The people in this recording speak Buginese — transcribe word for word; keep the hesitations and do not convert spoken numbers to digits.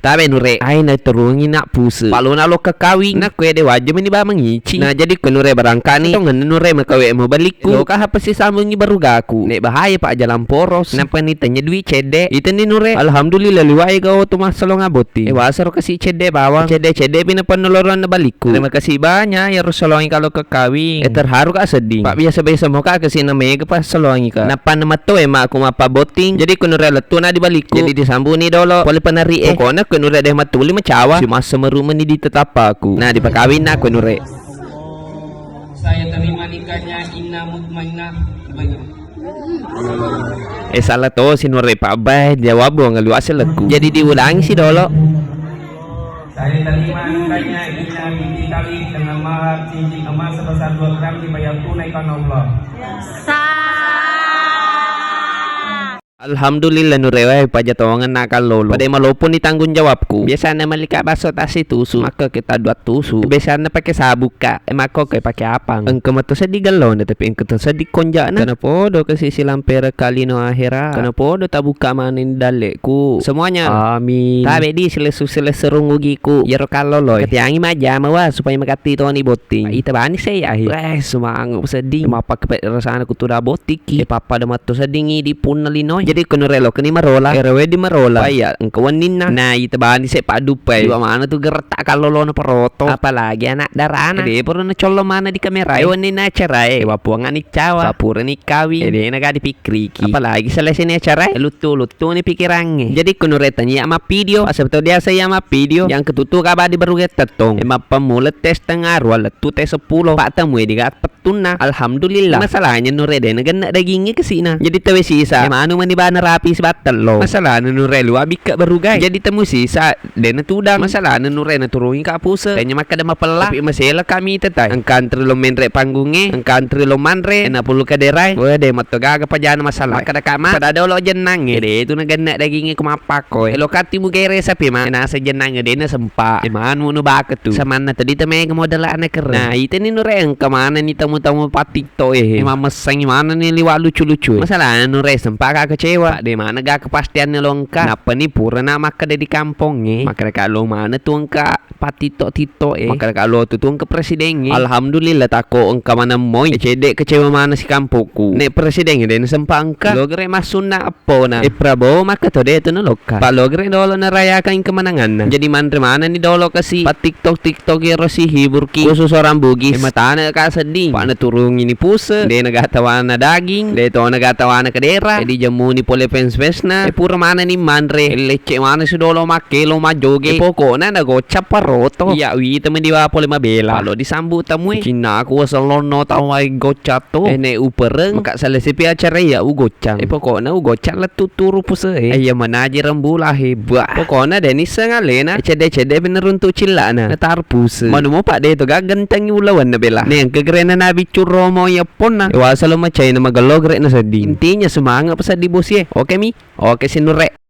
Tabe Nure, ai naturungi nak puse. Palona lokka kawing. Nakko ede wajja meni ba mangici. Nah, jadi ko Nure barangkani. Tongenna Nure makawe mo balikku. Loka hapa sisambungi barugaku. Nek bahaya pak jalan poros. Napani tanya dui cedde. Iteni Nure. Alhamdulillah liwai gau tu massalong aboti. E wasaro kasi cedde bawang. Cedde-cedde pina pennoloron balikku. Terima kasih banyak ya Rosolongi kalau ke kawing. E terharu kak sedih. Pak biasa-biasa mo kak kesina mega pas salongi kak. Nappa namatto e makku mappa botting. Jadi ko Nure lettu na di balikku. Jadi disambuni dolo. Pole penari e. Pokokna ko Nure deh matuli macawa. Si massa meru meni di tetappaku. Nah, dipakawin na ko Nure. Saya terima nikahnya Inna Mutmainnah. E salah to si Nure pabbae jawab wong ngeluas lekku. Jadi diulangi si dolo. Saya terima nikahnya Inna binti Talib dengan mahar cincin emas sebesar dua gram dibayar tunai karena Allah. Alhamdulillah Nure wae paja tongeng nakallolo. Pada maloponi tanggung jawabku. Biasana malika baso tasi tusu. Maka kita dua tusu. Biasana pakai sabuk kak. E makko ke pakai apang. Engka meto seddi gellona tapi engka to seddi konjana. Karena podo ke sisi lampera kalino ahera. Karena podo tabuka maning dalleku. Semuanya. Amin. Tabe di selesu selesserung ugiku. Yero kallolo. Ketiangi majjama wa supaya makatti toni botting. Ita bani sei ahi. Weh, semangat seddi. Mappakke rasana kutu da botting. Ki. E pappada matto seddingi di punna linoe. Jadi ko Nure lokeni marola. Ero wedding marola. Paya engka wenninna. Nah, ita bani se paddupai. Dua mana tu geretta kallolona peroto. Apalagi anak darana. De pura nacollo mana di kamera. E wenninna acara e. Wa puang ani cawa. Papurani kawing. E de naga dipikkiriki. Apalagi selesai ni acara e. Luttu-luttu ni pikirangnge. Jadi ko Nure tania mappidio. Asa to biasa ya mappidio. Yang ketutu kaba di baru getta tong. E mappamula tes tengnga arua lettu tes seppulo. Pak temui di gat tunna. Alhamdulillah. Masalahnya Nure de nagenna dagingnge kesina. Jadi tawe sisa. E manu mani bana rapi sibattello. Masalahna Nure lua bikka barugai. Jadi temu sisa de natudang. Masalahna Nure naturungi ka puse. Tanya makkeda mapella. Tapi masela kami tetai. Engka antri lo menre panggunge. Engka antri lo manre. Ena pulu kaderai. Weh de matto gaga pajana masalah. Makkeda kama. Pada dolo jennangnge. Jadi itu nagenna dagingnge ku mappakko. Elo katti mugere sapi ma. Nasa jennangnge de nasempa. E manu nu baka tu. Samanna tadi temega model ana kerre. Nah, iteni Nure engka manenni tamu-tamu pattiktok e. Mammessangi manenni liwa lucu-lucu e. Masalahna Nure sempa ka kecewa. Pak de mana ga kepastianna longka. Nappani purana makkeda di kampongnge. Makkeda ka lo mana tu engka pattiktok-tiktok e. Makkeda ka lo tu tu engka presideng e. Alhamdulillah tako engka maneng moi. E cedde kecewa mana si kampokku. Nek presideng e de nasempa engka. Lo gere massunna Pona. E Prabowo makka to de tu nalokka. Pak Logre dolo narayakang kemenanganna. Jadi manre manenni dolo kasi. Pak TikTok TikTok ero si hiburki. Khusus orang Bugis. E matana ka sedding. Pak naturungi ni puse. De naga tawana daging. De to naga tawana kedera. E dijemmuni pole fans-fansna. E pura manenni manre. E lecce mana si dolo makkelo majjoge. E pokokna nagocca paroto. Iya wita mendiwa pole mabela. Palo disambu tamui. Cinna aku wasallono tawai gocca to. E ne upereng. Maka selesai pi acara iya ugocca. E pokokna ugocca lettu turu puse e. Iya manaji rembula heba. Pokokna de nisseng alena. E cedde-cedde pi naruntu cillana. Natar puse. Manu mo pak de to ga gentengi ulawenna bela. Ne engka gerena nabiccu romo iya ponna. E wasalo macai na magello gere na seddi. Intinya semangat peseddi bosi e. Oke mi. Oke sinure.